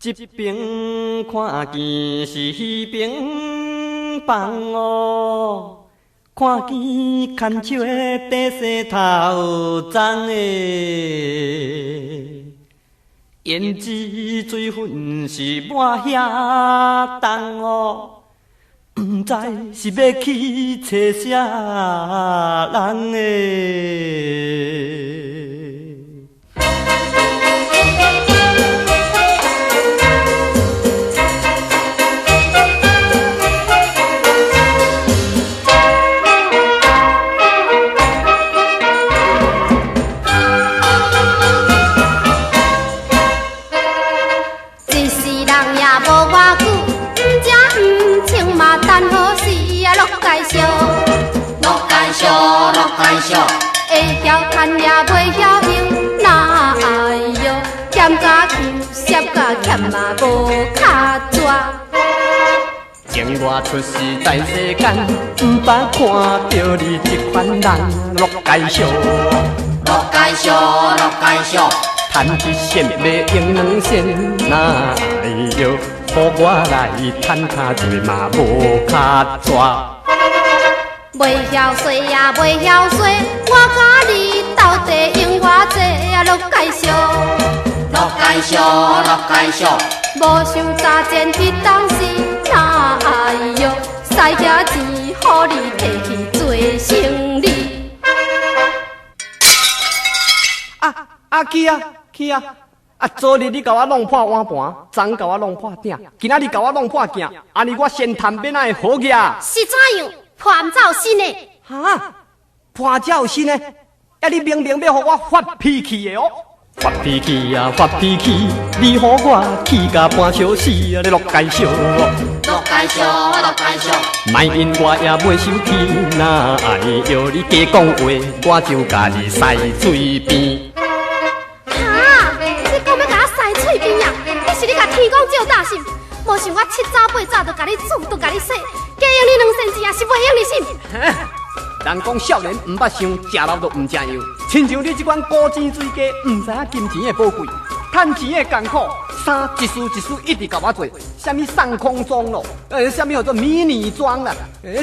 這邊看見是彼邊房哦，看見牽手的短細頭鬃的，胭脂水粉是抹遐重哦，毋知是欲去揣啥人的。一世人也無偌久，毋食毋穿嘛等好時啊，落街燒，落街燒，落街燒，會曉趁也袂曉用，哪哎喲，儉甲窮，攝甲儉嘛無跤紙。情我出世在世間，毋捌看著你這款人，落街燒，落街燒，落街燒，趁一仙欲用兩仙，哪哎喲，予我來趁跤一嘛無跤紙。袂曉說呀，袂曉說，我佮你鬥地用偌濟啊，落街燒，落街燒，落街燒，無想早前彼當時，哪哎喲，使遐錢予你提去做生理。啊啊去啊去啊！啊，昨日你共我弄破碗盤，昨共我弄破鼎，今仔日共我弄破鏡，按呢我先趁欲哪會好額？是怎樣？破毋才有新的？哈，破才有新的？啊，你明明欲予我發脾氣的哦！發脾氣啊，發脾氣！你予我氣甲半小時啊！你落街燒，落街燒，落街燒，莫因我也袂生氣，哪哎喲，你加講話，我就共你塞嘴邊。哈！你講欲共我塞喙邊啊？你是咧共天公借膽是毋？無想我七早八早就共你煮，就共你洗，加用你兩仙錢也是袂用你心。人講少年毋捌想，食老就毋成樣。親像你這款古井水雞，毋知影金錢的寶貴，趁錢的艱苦，衫一絲一絲一直共我做，啥物送空裝咯，啥物號做迷你裝啦，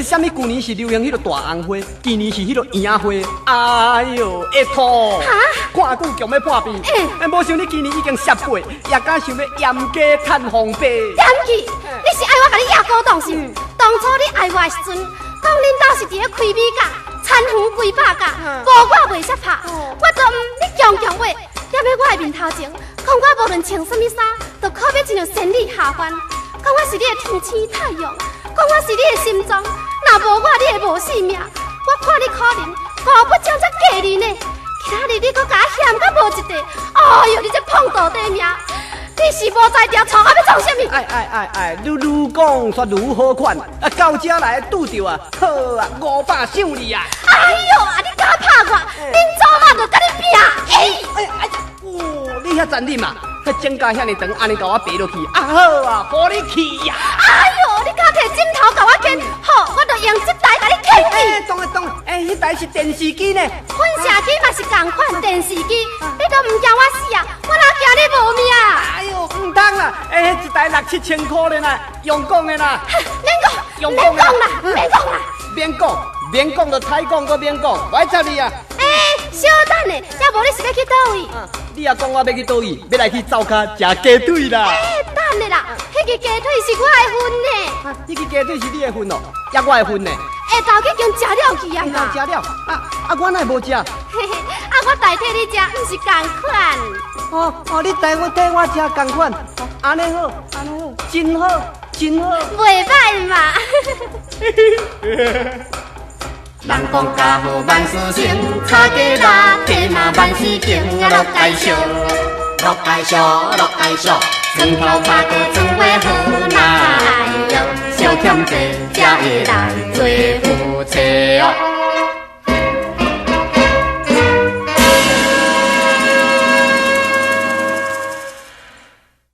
啥物舊年是流行彼个大紅花，今年是彼个圓仔花，哎喲，會吐，看久強欲破病。無想你今年已經18，也敢想欲嚴家趁皇爸。嫌棄，你是愛我共你掖古董是毋？當初你愛我的時陣，講恁兜是佇咧開米價，田園幾百甲，無我袂識拍，我就毋你強強話，踮咧我的面頭前，講我無論穿啥物衫，都可欲親像仙女下凡，講我是你的天星太陽，講我是你的心臟，若無我你會無性命。我看你可憐，顧不上這價呢。今仔日你閣共我嫌甲無一塊，哎喲，你這碰倒短命！你是無才調，娶我欲創啥物？哎哎哎哎，你愈講煞愈好款，啊，到這來拄著啊，好啊，500賞你啊！哎喲，啊你敢拍我？恁祖媽就共你拼！哎哎，哦，你遐殘忍啊！彼指甲遐爾長，按呢共我爬落去，啊好啊，予你去呀！哎喲，你敢提枕頭共我掀？好，我就用這台共你掀去。哎，當當，哎，彼台是電視機呢。噴射機嘛是仝款電視機，你都毋驚我死啊？我哪驚你無命？哎喲，毋通啦！哎，彼一台六七千箍的啦，用講的啦。免講，免講啦，免講啦。免講，免講就歹講，閣免講，我來接你啊！欸，小等下，抑無你是欲去佗位？你若講我欲去佗位，欲來去灶跤食雞腿啦！欸，等下啦，彼个雞腿是我的份呢。啊，彼个雞腿是你的份哦，抑我的份呢？下晝去已經食了去啊嘛。食了，啊啊，我哪會無食？嘿嘿，啊，我代替你食，毋是仝款。哦哦，你代我替我食仝款，按呢好，按呢好，真好，真好。袂䆀嘛。人講家好萬事成，差價六塊嘛萬事興啊，落街燒，落街燒，落街燒，床頭吵閣床尾和，哪哎喲，小欠債才會來做夫妻哦。